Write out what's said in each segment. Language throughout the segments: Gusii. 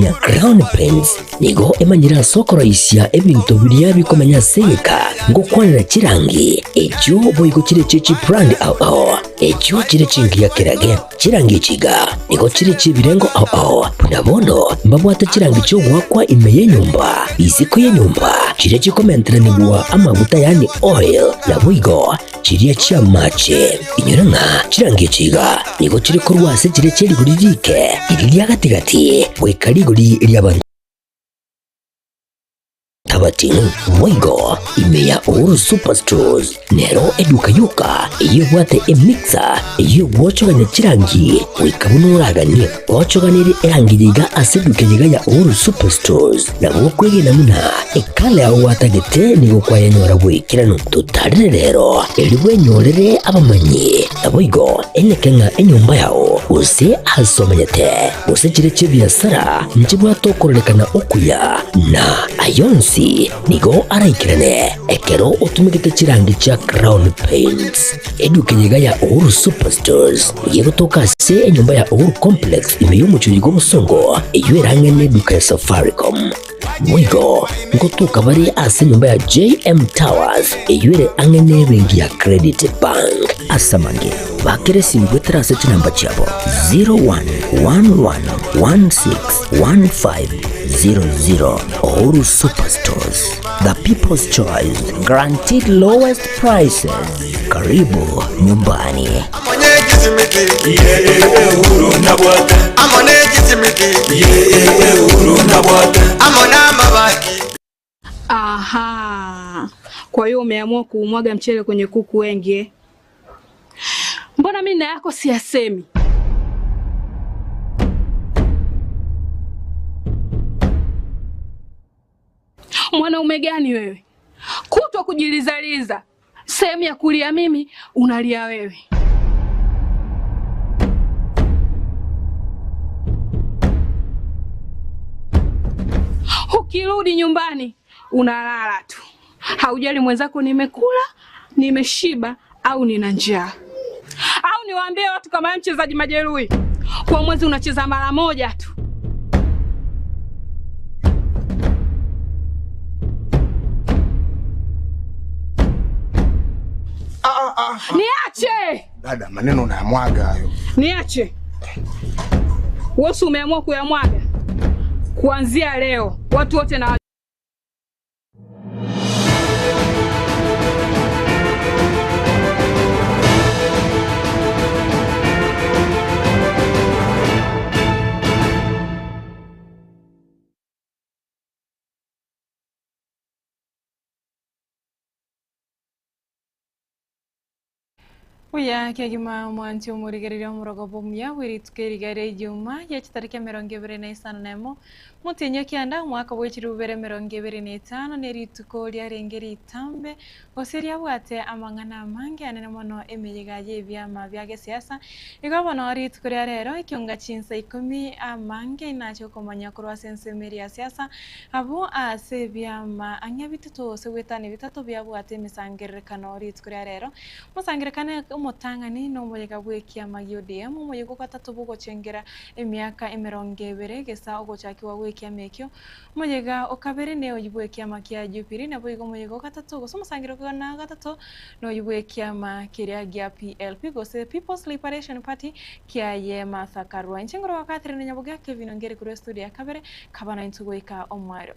Kenya Crown Paints nigo emanyire ase okoroisia ebinto biria bikomenya ase egeka ngokwanera chirangi echio boigo chire chie chibrand ao ao echio chire chingiya kerage. Chirangi echi iga nigo chire chi'ebirengo ao ao, buna bono mbabwate chirangi chi'ogoakwa ime y'enyomba, isiko y'enyomba, chiria chikomenteranigwa amaguta yaani oil, naboigo chiria chi'amache. Inyora ng'a chirangi echi iga nigo chire korwa ase chiria chie rigori riike, riria ria gati-gati, goika rigori ri'abanto abating'u. Boigo ime ya Uhuru Superstores nero eduka yoka eyio ebwate emixer eyio egwochogania chirangi goika buna oraganie. Gochoganerie erangi eye iga ase eduka eye iga ya Uhuru Superstores nabo okwegena buna ekala yao gwatagete nigo kwayenyora boikeranu. Totarire rero erio bwenyorere abamanyi naboigo eneke ng'a enyomba yao gose ase omenyete gose chire chi'ebiasara nchibwate okororekana okuya, na ay'onsi nigo araikerane ekero otumegete chirangi chia Crown Paints. Eduka eye iga ya Uhuru Superstores nigo egotoka ase enyomba ya Uhuru Complex ime y'omochie oyo bw'obosongo eyio erang'e neduka ya Safaricom. Boigo ngotoka bare ase enyomba ya JM Towers eyio ere ang'e nebenki ya Credit Bank. Ase amange, bakera esimi goetera ase chinamba chiabo 0111161500. Uhuru Superstores, the people's choice, guaranteed lowest prices. Karibu nyumbani. Aha, kwa hiyo umeamua kuumwaga mchele kwenye kuku wengi eh? Mbona mimi na yako siyasemi? Mwanaume gani wewe? Kutwa kujilizaliza, sehemu ya kulia mimi unalia wewe. Ukirudi nyumbani unalala tu, haujali mwenzako nimekula, nimeshiba au nina njaa. Au niwaambie watu kama wewe mchezaji majeruhi, kwa mwezi unacheza mara moja tu. Niache! Dada, maneno unayamwaga hayo. Niache. Wewe si umeamua kuyamwaga? Kuanzia leo watu wote na Buya kegima mwanche omorigereria omorogoba omuya bwe rituko eri riria Ijumaa ria chitariki emerongo ebere na isano na emo, omotienyi o kianda, omwaka bwe chilifu bibere emerongo ebere na etano, ne rituko riarenge ritambe gose riabwate amang'ana amange anene mono emeyega y'ebiama bia gesiasa. Igo bono rituko ria rero ekionga chinsa ikomi amange inache okomanya korwa ase ensemo eria ya siasa abwo ase ebiama ang'e bitato gose goetania bitato biabwate emesangererekano rituko ria rero. Omosangererekano omotang'ani nomoyega bw'ekiama gia ODM, omoyega ogatato bw'ogochengera emiaka emerongo ebere gesa ogochakigwa gw'ekiama ekio, omoyega okabere ne oyio bw'ekiama kia Jubilee, naboigo omoyega ogatato gose omosangererekano ogatato noyio bw'ekiama keria gia PLP gose People's Liberation Party kiaye Martha Karua. Inche ngoroka Catherine Nyaboge Kevin Ongeri korwa estudio ya kabere, kaba naintwe goika omoerio.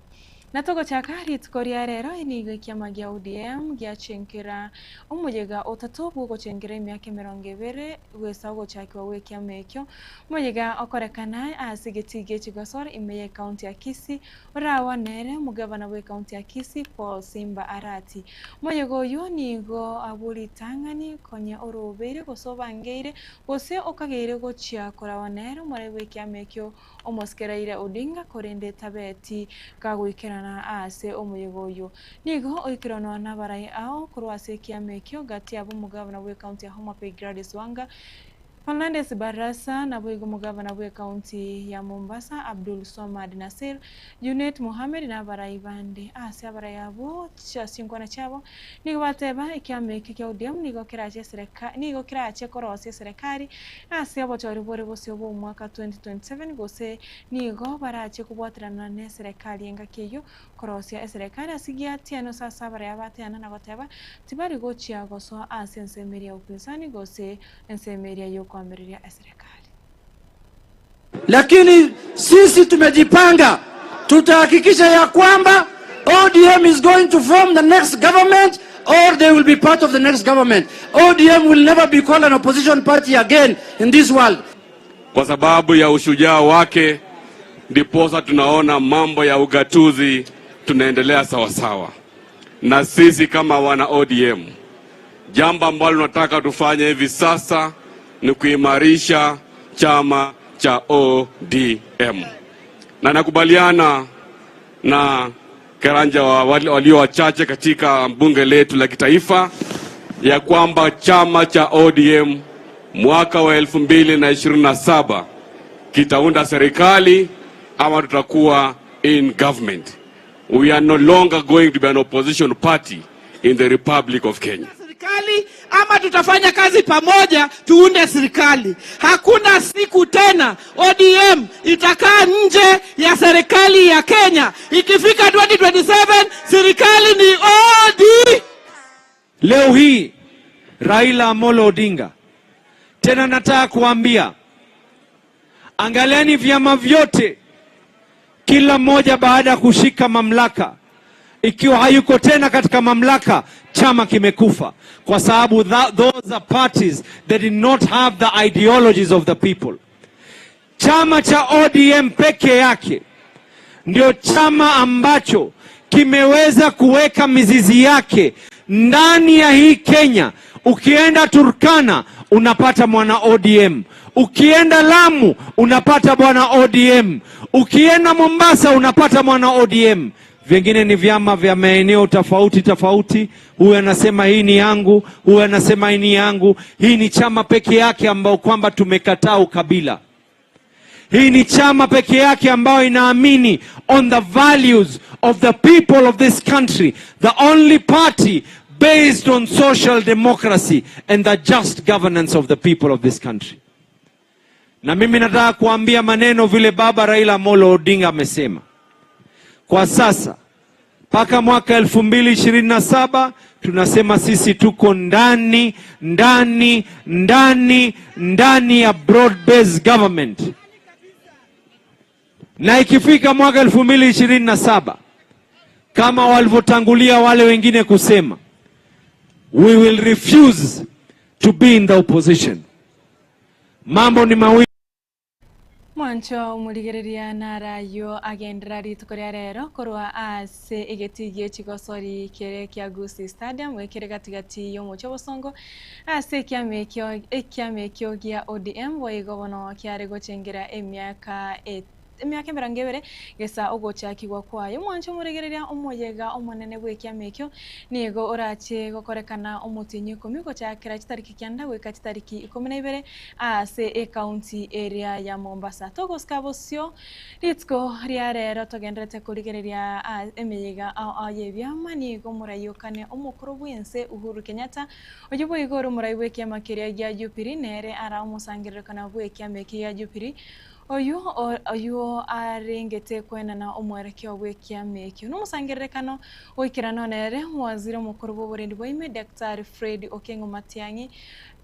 Na togochaka rituko ria rero, nigo ekiama gia ODM giachenkera omoyega otato bw'ogochengera emiaka emerongo ebere goesa ogochakigwa gw'ekiama ekio. Omoyega okorekana ase egetii gie Chigosor ime y'ecounty ya Kisii orawa nere omogabana bw'ecounty ya Kisii Paul Simba Arati. Omoyega oyio nigo abwo ritang'ani konya orobeire gose obangeire gose okageire gochia korawa nere omorai bw'ekiama ekio Omosike Raila Odinga korende tabeti kagoikerana aase omoyega oyio. Nigo oikeranwa nabarai ao korwa ase ekiama ekio gati yabo omogavana bw'ecounty ya Homa Bay Gladys Wanga. Fernandes Barasa, naboigo omogavana bw'ecounty ya Mombasa Abdul Swamad Nassir, Junet Mohamed na abarai bande. Ase abarai abwo chinkwana chiabo nigo bateba ekiama eke kia ODM nigo kerache nigo kerache korosia eserekari ase obochori bore bosio bwa omwaka 2027 gose nigo barache kobwaterana na eserekari engaki eyio korosia eserekari ase giatianwe ase abarai abateana na goteba tibari gochia gosoa ase ensemo eria ya upinzani gose ensemo eria yokoamereria eserekari. Lakini sisi tumejipanga, tutahakikisha ya kwamba ODM is going to form the next government or they will be part of the next government. ODM will never be called an opposition party again in this world. Kwa sababu ya ushujaa wake ndiposa tunaona mambo ya ugatuzi tunaendelea sawasawa. Na sisi kama wana ODM, jambo ambalo tunataka tufanye hivi sasa ni kuimarisha chama cha ODM, na nakubaliana na Karanja walio wachache katika bunge letu la kitaifa ya kwamba chama cha ODM mwaka wa 2027 kitaunda serikali ama tutakuwa in government. We are no longer going to be an opposition party in the Republic of Kenya. Serikali ama tutafanya kazi pamoja tuunde serikali. Hakuna siku tena ODM itakaa nje ya serikali ya Kenya. Ikifika 2027 serikali ni ODM. Leo hii Raila Amolo Odinga, tena nataka kuambia, angalieni vyama vyote, kila mmoja baada ya kushika mamlaka, ikiwa hayuko tena katika mamlaka, chama kimekufa, kwa sababu those are parties that did not have the ideologies of the people. Chama cha ODM peke yake ndio chama ambacho kimeweza kuweka mizizi yake ndani ya hii Kenya. Ukienda Turkana unapata mwana ODM, ukienda Lamu unapata bwana ODM, ukienda Mombasa unapata mwana ODM. Vingine ni vyama vya maeneo tofauti tofauti, huyu anasema hii ni yangu, huyu anasema hii ni yangu. Hii ni chama peke yake ambao kwamba tumekataa ukabila. Hii ni chama peke yake ambayo inaamini on the values of the people of this country, the only party based on social democracy and the just governance of the people of this country. Na mimi nataka kuambia maneno vile baba Raila Amolo Odinga amesema. Kwa sasa mpaka mwaka 2027 tunasema sisi tuko ndani ndani ndani ndani ya broad based government, na ikifika mwaka 2027 kama walivyotangulia wale wengine kusema, we will refuse to be in the opposition. Mambo ni mawili. Mwancho omorigereria narayo agendera rituko ria rero korwa ase egeti gie chigosori kere kia Gusii Stadium ekere gatigati y'omochie obosongo ase ekiama ekio ekiama ekio gia ODM boigo bono kiare gochengera emiaka emiaka emerongo ebere gesa ogochakigwa kwayo. Omwancho omoregereria omoyega omonene bwa ekiama ekio nigo orache gokorekana omotienyi ikomi gochakera chitariki kianda goika chitariki 12 ase ecounty area ya Mombasa. Togosika bosio rituko ria rero togenderete korigereria emeyega ya ebiama nigo omorai okane omokoro bwense Uhuru Kenyatta oyo boigo ore omorai bwa ekiama keria gia Jubilee nere ara omosangererekano bwa ekiama eke gia Jubilee oyu oyu arengete kwenana omwerekeo bwa ekiama ekio. Nomosangererekano oikerano nere mwaziri omokoro bwa oborendi bwa ime Daktari Fred Okengo Matiang'i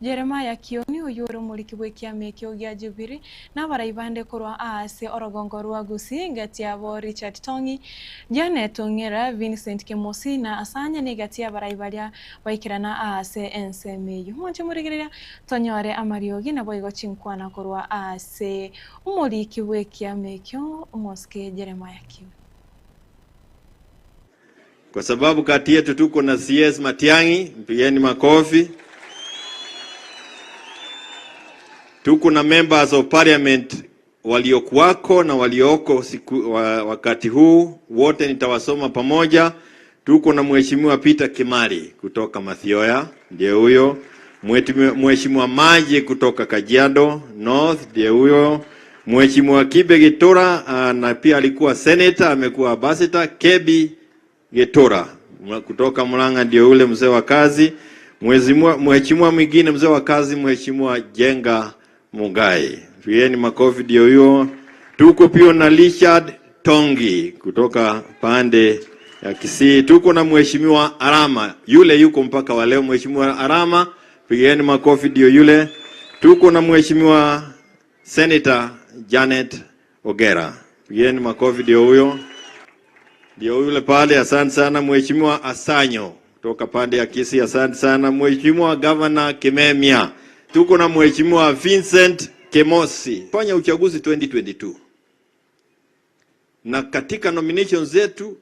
Jeremiah Kioni oyu ore omoriki bwa ekiama ekio gia Jubilee na abarai bande korwa ase orogongo rwa Gusii ngati abo Richard Tongi Janet Ong'era Vincent Kemosi na Asanya nigati abarai baria baikerana ase ensemo eywo. Mwanche morigereria tonyore amariogi nabo igo chinkwana korwa ase omoriki bwa ekiama ekio omosike Jeremiah Kioni. Kwa sababu kati yetu tuko na CS Matiang'i, mpigeni makofi. Tuko na members of parliament waliokuwako na walioko siku, wakati huu wote nitawasoma pamoja. Tuko na Mheshimiwa Peter Kimari kutoka Mathioya, ndiye huyo. Mheshimiwa Maji kutoka Kajiado North ndiye huyo. Mheshimiwa Kibe Gitura na pia alikuwa senator, amekuwa ambassador. Kebi Gitura kutoka Murang'a ndio yule mzee wa kazi. Mheshimiwa mwingine mzee wa kazi, Mheshimiwa Jenga Mugai, pigieni makofi, ndio huyo. Tuko pia na Richard Tongi kutoka pande ya Kisii. Tuko na Mheshimiwa Arama, yule yuko mpaka wa leo. Mheshimiwa Arama, pigieni makofi, ndio yule. Tuko na Mheshimiwa Senator Janet Ogera, pigieni makofi, ndio huyo, ndio yule pale. Asante sana Mheshimiwa Asanyo kutoka pande ya Kisii, asante sana Mheshimiwa Governor Kimemia. Tuko na Mheshimiwa Vincent Kemosi. Fanya uchaguzi 2022 na katika nomination zetu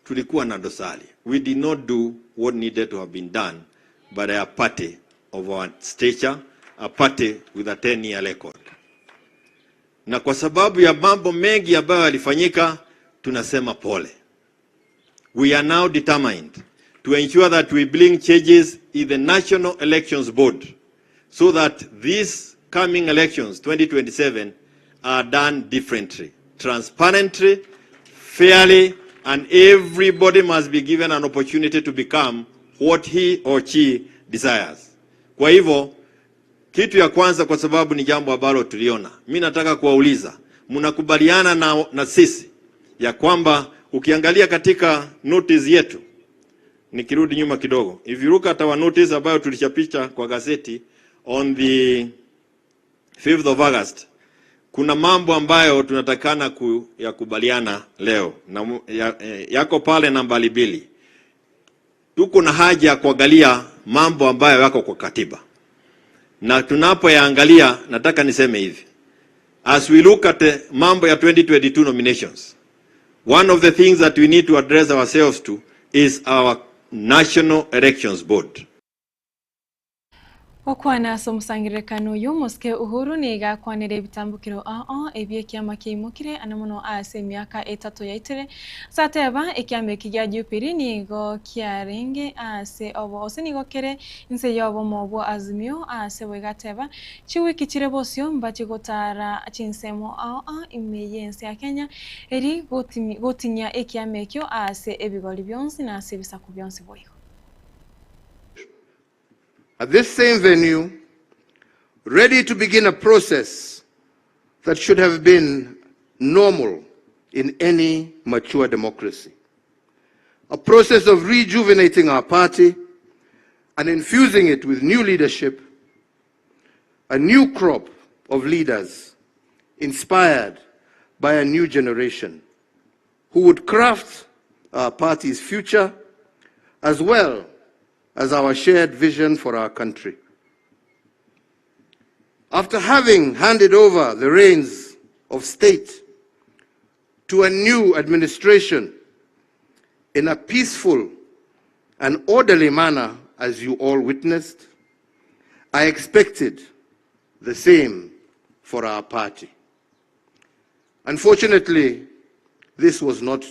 tulikuwa na dosari. We did not do what needed to have been done by a party of our stature, a party with a 10 year record. Na kwa sababu ya mambo mengi ambayo yalifanyika, tunasema pole. We are now determined to ensure that we bring changes in the National Elections Board so that these coming elections 2027 are done differently, transparently, fairly, and everybody must be given an opportunity to become what he or she desires. Kwa hivyo kitu ya kwanza, kwa sababu ni jambo ambalo tuliona, mi nataka kuwauliza, mnakubaliana na sisi ya kwamba ukiangalia katika notice yetu, nikirudi nyuma kidogo, if you look at our notice ambayo tulichapisha kwa gazeti on the 5th of August, kuna mambo ambayo tunatakana kuyakubaliana leo na yako pale nambari mbili. Tuko na haja ya kuangalia mambo ambayo yako kwa katiba, na tunapoyaangalia, nataka niseme hivi, as we look at the mambo ya 2022 nominations, one of the things that we need to address ourselves to is our National Elections Board. Gokwana ase omosangererekano oyio, omosike Uhuru nigo akwanire ebitambokero ao ebio ekiama kiaimokire ane mono ase emiaka etato yaitire. Ase ateba, ekiama eki gia Jubilee nigo kiarenge ase obo gose nigo kere inse y'obomo bwa Azimio ase boigo ateba, chiwiki chire bosio mbache gotara chinsemo ao ao ime y'ense ya Kenya eri gotinyia ekiama ekio ase ebigori bionsi na ase ebisaku bionsi boigo. At this same venue, ready to begin a process that should have been normal in any mature democracy. A process of rejuvenating our party and infusing it with new leadership, a new crop of leaders inspired by a new generation who would craft our party's future as well as our shared vision for our country. After having handed over the reins of state to a new administration in a peaceful and orderly manner, as you all witnessed, I expected the same for our party. Unfortunately, this was not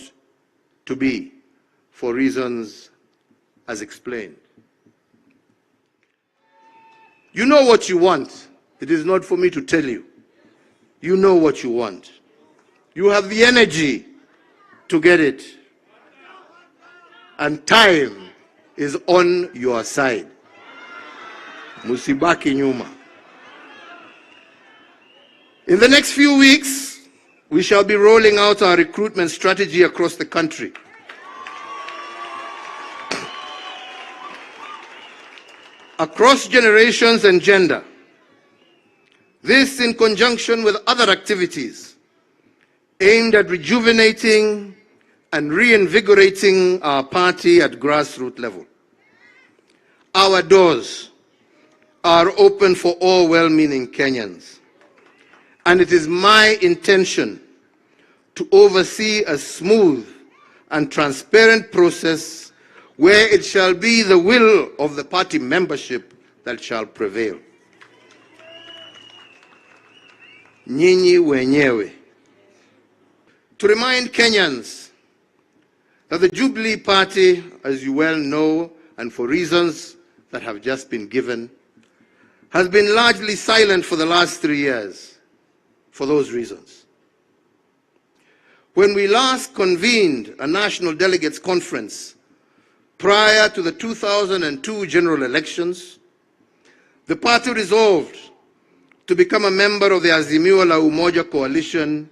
to be for reasons as explained. You know what you want. It is not for me to tell you. You know what you want. You have the energy to get it. And time is on your side. Musibaki nyuma. In the next few weeks, we shall be rolling out our recruitment strategy across the country. Across generations and gender. This in conjunction with other activities aimed at rejuvenating and reinvigorating our party at grassroots level. Our doors are open for all well-meaning Kenyans, and it is my intention to oversee a smooth and transparent process where it shall be the will of the party membership that shall prevail. Nyinyi wenyewe. To remind Kenyans that the Jubilee Party, as you well know, and for reasons that have just been given, has been largely silent for the last 3 years for those reasons. When we last convened a National Delegates Conference prior to the 2002 general elections, the party resolved to become a member of the Azimio la Umoja coalition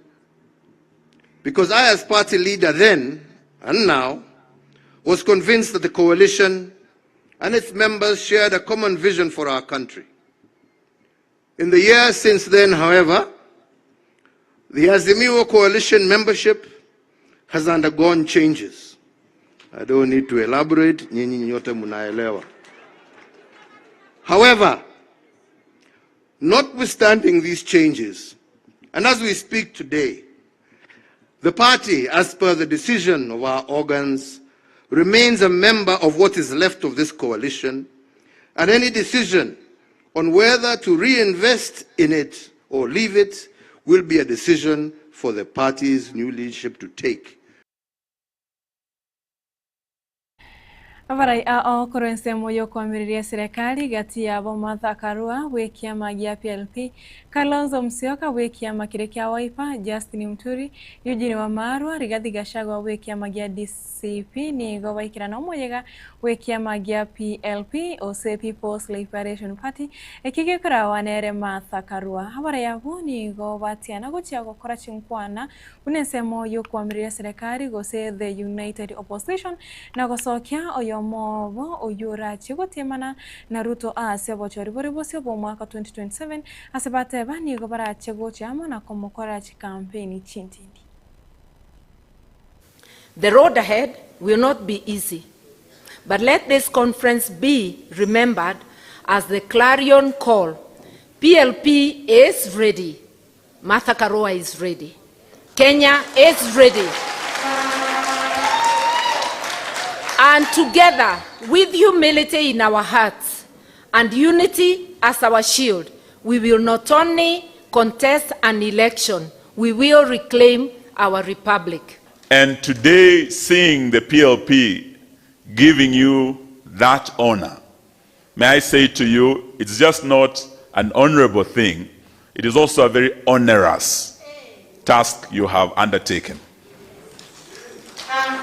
because I, as party leader then and now, was convinced that the coalition and its members shared a common vision for our country. In the years since then, however, the Azimio coalition membership has undergone changes. I don't need to elaborate, nyinyi nyote munaelewa. However, notwithstanding these changes, and as we speak today, the party, as per the decision of our organs, remains a member of what is left of this coalition, and any decision on whether to reinvest in it or leave it will be a decision for the party's new leadership to take. Abarai ao korwa ensemo y'okoamireria eserekari gati yabo Martha Karua bw'ekiama gia PLP, Kalonzo Musyoka bw'ekiama keria kia Wiper, Justin Muturi, Eugene Wamalwa, Rigathi Gachagua bw'ekiama gia DCP nigo baikerana omoyega bw'ekiama gia PLP ose People's Liberation Party eki gekorawa nere Martha Karua. Abarai abwo nigo batiana gochia gokora chinkwana Buna ensemo y'okoamireria serekari gose the United Opposition na gosokia oyomo obo oyio orachie gotiemana na Ruto aase obochori bore bosio bw'omwaka 2027 ase bateba nigo barache gocha amo na komokorera chikampeni chintindi. The road ahead will not be easy, but let this conference be remembered as the clarion call, PLP is ready Martha Karua is ready. Kenya is ready. And together, with humility in our hearts and unity as our shield, we will not only contest an election, we will reclaim our republic. And today, seeing the PLP giving you that honor, may I say to you, it's just not an honorable thing, it is also a very onerous task you have undertaken.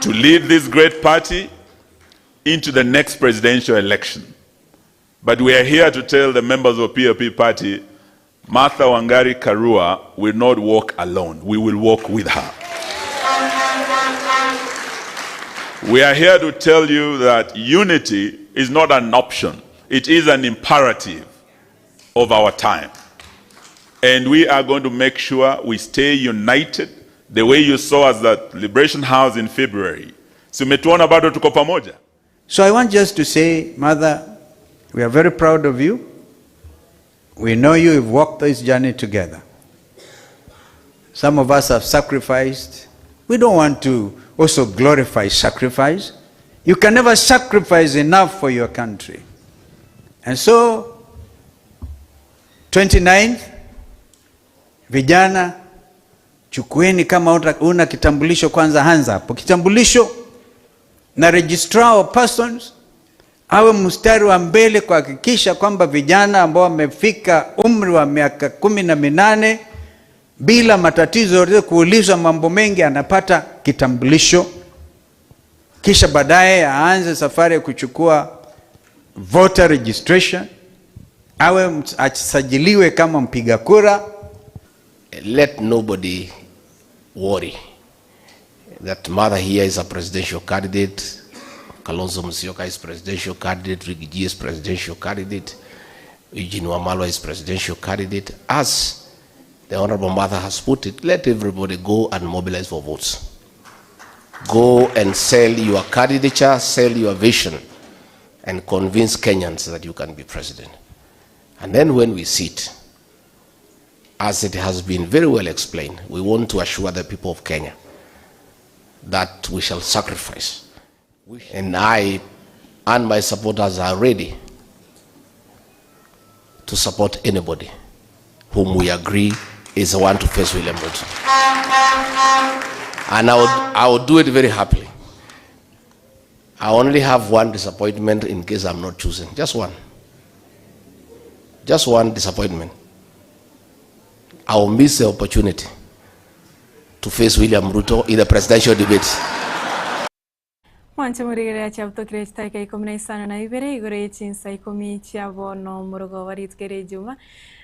To lead this great party into the next presidential election. But we are here to tell the members of PLP party, Martha Wangari Karua will not walk alone. We will walk with her. We are here to tell you that unity is not an option. It is an imperative of our time. And we are going to make sure we stay united the way you saw us at Liberation House in February. Si umetuona bado tuko pamoja? So I want just to say, Mother, we are very proud of you. We know you, we've walked this journey together. Some of us have sacrificed. We don't want to also glorify sacrifice. You can never sacrifice enough for your country. And so 29th, vijana chukueni, kama una kitambulisho kwanza, anza hapo kitambulisho, na registrar of persons awe mstari wa mbele kuhakikisha kwamba vijana ambao wamefika umri wa miaka 18 bila matatizo yoyote kuulizwa mambo mengi, anapata kitambulisho, kisha baadaye aanze safari ya kuchukua voter registration, awe asajiliwe kama mpiga kura. Let nobody worry that mother here is a presidential candidate, Kalonzo Musyoka is presidential candidate, Riggy G is presidential candidate, Eugene Wamalwa is presidential candidate. As the Honorable Mother has put it, let everybody go and mobilize for votes. Go and sell your candidature, sell your vision, and convince Kenyans that you can be president. And then when we sit, as it has been very well explained, we want to assure the people of Kenya that we shall sacrifice. And I and my supporters are ready to support anybody whom we agree is the one to face William Ruto. And I would do it very happily. I only have one disappointment in case I'm not choosing, just one. Just one disappointment. I will miss the opportunity to face William Ruto in the presidential debate. Mwanche morigereria chiabutokire chidakika ikomi na isano na ibere igoro ye chinsa ikomi chia bono omorogoba rituko ria Ijuma.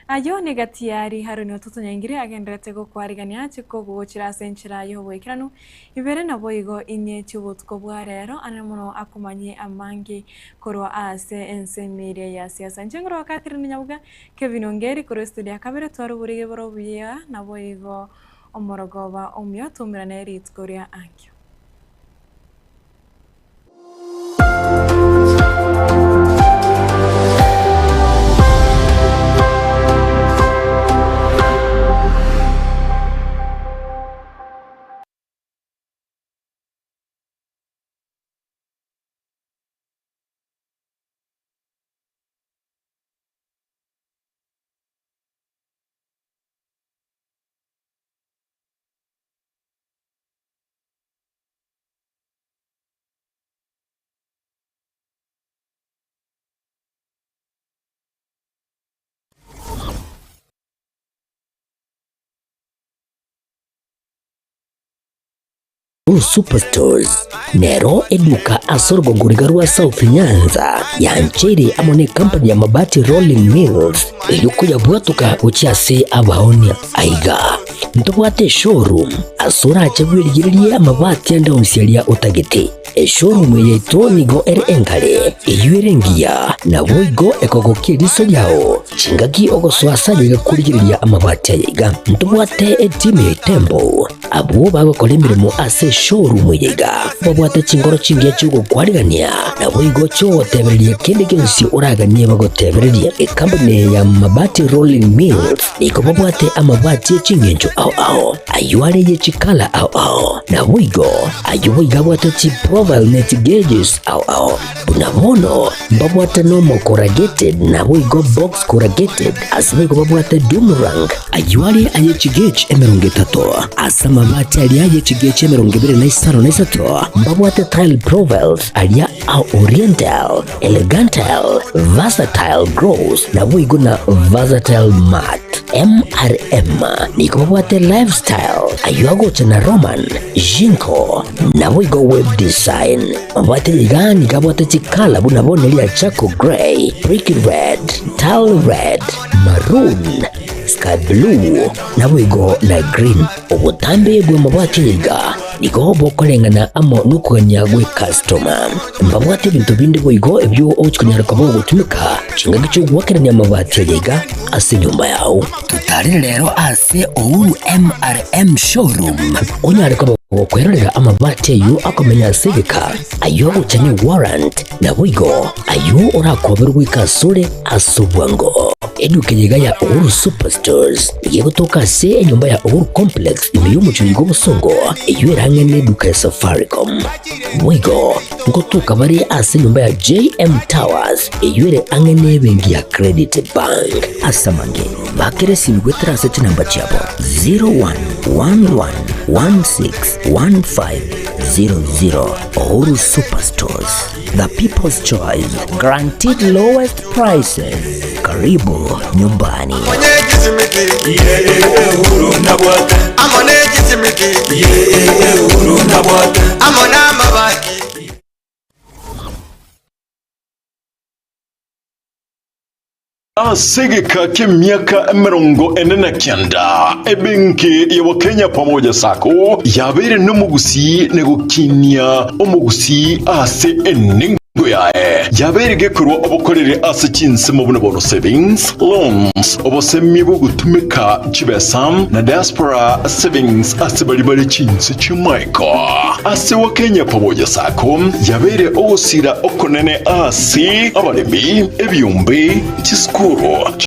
Ayio negati ya Haroni ototonyangire agendererete gokwarigania ache kogochera ase enchera y'oboikeranu ibere naboigo inye chi'obotuko bwa rero ane mono akomanyie amange korwa ase ensemo eria ya siasa. Inche nkorwa Catherine Nyabuga, Kevin Ongeri korwa estudio ya kabere tware oborige bore obuya naboigo omorogoba omuya toumerane rituko ria ankio. Uhuru Superstores nero eduka ase orogongo riga rwa South Nyanza yancheire amo ne company ya Mabati Rolling Mills eyio koyabwatoka gochia ase abaonia. Aiga ntobwate eshowroom ase orache bwerigererie amabati ande onsi aria otagete. Eshowroom eye yaito nigo ere enkare, eyio ere engiya, naboigo ekogokia eriso riao chingaki ogosoa ase aye korigereria amabati aya iga. Ntobwate etimu ya Itembo Abwo bagokora emeremo ase eshowroom eye iga babwate chinkoro chingiya chi'ogokwarigania, naboigo chi'ogotebereria kende gionsi oraganie bagotebererie. Ekampuni eye ya Mabati Rolling Mills nigo babwate amabati e ching'encho ao ao, ayio are ye chikala ao ao, naboigo ayio boigo abwate chiprofile ne chigeges ao ao. Buna bono mbabwate normal corrugated naboigo box corrugated, ase boigo babwate doomerang, ayio are aye chigauge 30, ase amabati aria aye chigauge 23 mbabwate tile profiles aria a oriental, elegantal, versatile gloss naboigo na versatile matte. MRM nigo babwate lifestyle ayio agocha na Roman, Jinko naboigo web design. Mabwate iga nigo abwate chikala buna bono eria charcoal grey, brick red, tile red, maroon, sky blue, naboigo na green. Obotambe bw'amabwate aya iga nigo bokoreng'ana amo nokogania gw'ekastoma. Mbabwate ebinto binde boigo ebio ogochia konyara koba ogotumeka chingaki chi'ogoakerania amabati aya iga ase enyomba yao. Totarire rero ase Uhuru MRM Showroom onyare koba gokwerorera amabati ayio akomenya ase egeka, ayio agocha ne warrant, naboigo ayio orakoberwe goika asore ase obwango. Eduka eye iga ya Uhuru Superstores nigo egotoka ase enyomba ya Uhuru Complex ime y'omochie oiga obosongo, eyio ere ang'e neduka ya Safaricom. Boigo ngotoka bare ase enyomba ya JM Towers eyio ere ang'e nebenki ya Credit Bank. Ase amange, bakera esimi goetera ase chinamba chiabo 0111161500. Uhuru Superstores, the people's choice, guaranteed lowest prices. Karibu nyumbani. Ase egeka ki'emiaka 49, ebenki ya Kenya Pamoja Sacco yabeire nomogusii na gokinia omogusii ase enengo yaye. Yabeire gekorwa obokoreri ase chinsemo buna bono savings, loans, obosemia bw'ogotumeka chibesa na diaspora savings ase baria bare chinse chi'amaiko. Ase Wakenya Pamoja Sacco yabeire ogosira okonene ase abaremi, ebiombe, chisukuru.